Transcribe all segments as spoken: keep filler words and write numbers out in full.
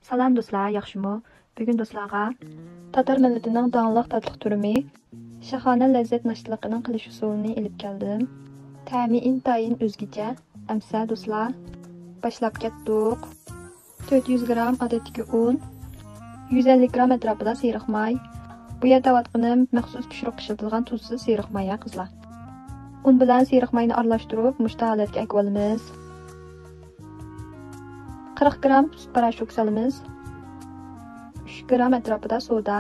سالام دوستلار، ياخشىمۇ؟ بۈگۈن دوستلارغا تاتار مىللىتىنىڭ داڭلىق تاتلىق تۈرۈمى، شاھانە لەززەت ناشتىلىقىنىڭ قىلىش ئۇسۇلىنى ئېلىپ كەلدىم. تەمى ئىنتايىن ئۆزگىچە. ئەمسە دوستلار، باشلاپ كەتتۇق. تۆت يۈز گرام ئادەتتىكى ئۇن، يۈز ئەللىك گرام ئەتراپىدا سېرىق ماي. بۇ يەردە ئەۋەتكىنىم مەخسۇس پىشۇرۇققا ئىشلىتىلگەن تۇزسىز سېرىق ماي، ھە قىزلار. ئۇن بىلەن سېرىق ماينى ئارىلاشتۇرۇپ، مۇشۇنداق ھالەتكە ئەكىۋالىمىز. قىرىق گرام سۈت پاراشوك سالىمىز. ئۈچ گرام ئەتراپىدا سودا،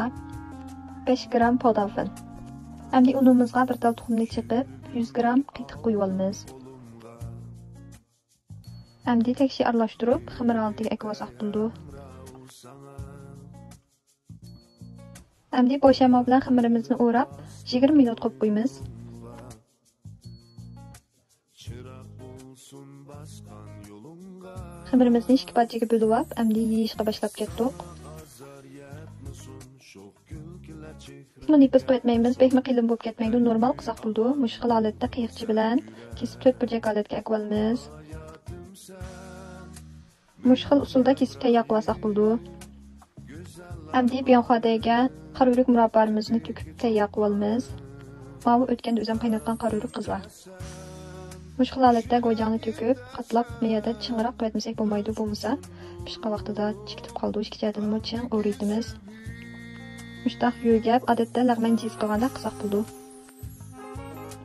بەش گرام پودافىن. ئەمدى ئۇنىمىزغا بىر تال تۇخۇمنى چېقىپ، يۈز گرام قېتىق قۇيۇۋالىمىز. ئەمدى تەكشى ئارىلاشتۇرۇپ، خېمىر ھالىتىگە ئەكىۋالساق بولىدۇ. ئەمدى پوشەمما بىلەن خېمىرىمىزنى ئوراپ، يىگىرمە مىنۇت قويۇپ قويىمىز. خېمىرىمىزنى ئىككى پارچىگە بۆلۈۋاپ، ئەمدى يېيىشقا باشلاپ كەتتۇق. بۇنى نېپىز قىلىۋەتمەيمىز، بەكمۇ قېلىن بولۇپ كەتمەيدۇ، نورمال قىلساق بولىدۇ. مۇشۇ خىل ھالەتتە قىيىقچە بىلەن كېسىپ تۆت بۇرجەك ھالەتكە ئەكىۋالىمىز. مۇشۇ خىل ئۇسۇلدا كېسىپ تەييار قىلىۋالساق بولىدۇ. ئەمدى بياڭخۇادەيگە قارا ئۆرۈك مۇراببالىرىمىزنى تۆكۈپ تەييار قىلىۋالىمىز. ماۋۇ ئۆتكەندە ئۆزۈم قايناتقان قارا ئۆرۈك قىزلار. مۇشۇ خىل ھالەتتە گوجاڭنى تۆكۈپ، قاتلاپ، مەيەدە چىڭراق قىلىۋەتمىسەك بولمايدۇ، بولمىسا پىشقان ۋاقتىدا چىكىتىپ قالىدۇ. ئىككى جەھەتتىنمۇ چىڭ ئورىيتىمىز. مۇشتاق يۆگەپ، ئادەتتە لەغمەن جىز قىلغاندەك قىلساق بولىدۇ.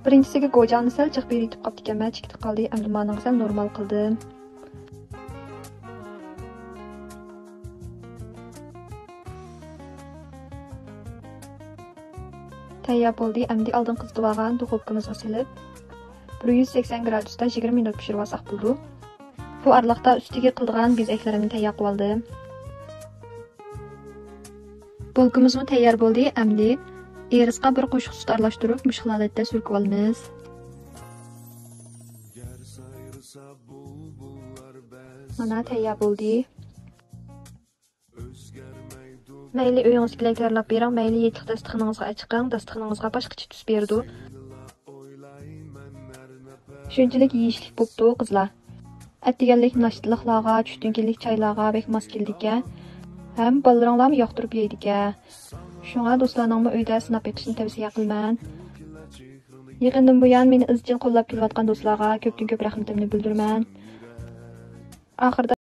بىرىنچىسىگە گوجاڭنى سەل جىق بېرىۋېتىپ قاپتىكەنمەن، چىكىتىپ قالدى. ئەمدى مانىڭغا سەل نورمال قىلدىم. تەييار بولدى. ئەمدى ئالدىن قىزىتىۋالغان دۇخوپكىمىزغا سېلىپ، بىر يۈز سەكسەن گرادۇستا يىگىرمە مىنۇت پىشۇرۇۋالساق بولىدۇ. بۇ ئارىلىقتا ئۈستىگە قىلىدىغان بېزەكلىرىمنى تەييار قىلىۋالدىم. بولكىمىزمۇ تەييار بولدى. ئەمدى ئېرىسقا بىر قوشۇق سۈت ئارىلاشتۇرۇپ، مۇشۇ خىل ھالەتتە سۈركىۋالىمىز. مانا، تەييار بولدى. مەيلى ئۆيىڭىزدىكىلەرگە تەييارلاپ بېرىڭ، مەيلى يېتىلىق داستىخىنىڭىزغا ئەچىقىڭ، داستىخىنىڭىزغا باشقىچە تۈس بېرىدۇ. شۇنچىلىك يېيىشلىك بوپتۇ، قىزلار. ئەتىگەنلىك ناشتىلىقلارغا، چۈشتىن كېيىنلىك چايلارغا بەك ماس كېلىدىكەن. ھەم بالىلىرىڭلارمۇ ياقتۇرۇپ يەيدىكەن. شۇڭا دوستلارنىڭمۇ ئۆيدە سىناپ بېقىشىنى تەۋسىيە قىلىمەن. يېقىندىن بۇيان مېنى ئىزچىل قوللاپ كېلىۋاتقان دوستلارغا كۆپتىن كۆپ رەھمىتىمنى بىلدۈرىمەن. ئاخىرىدا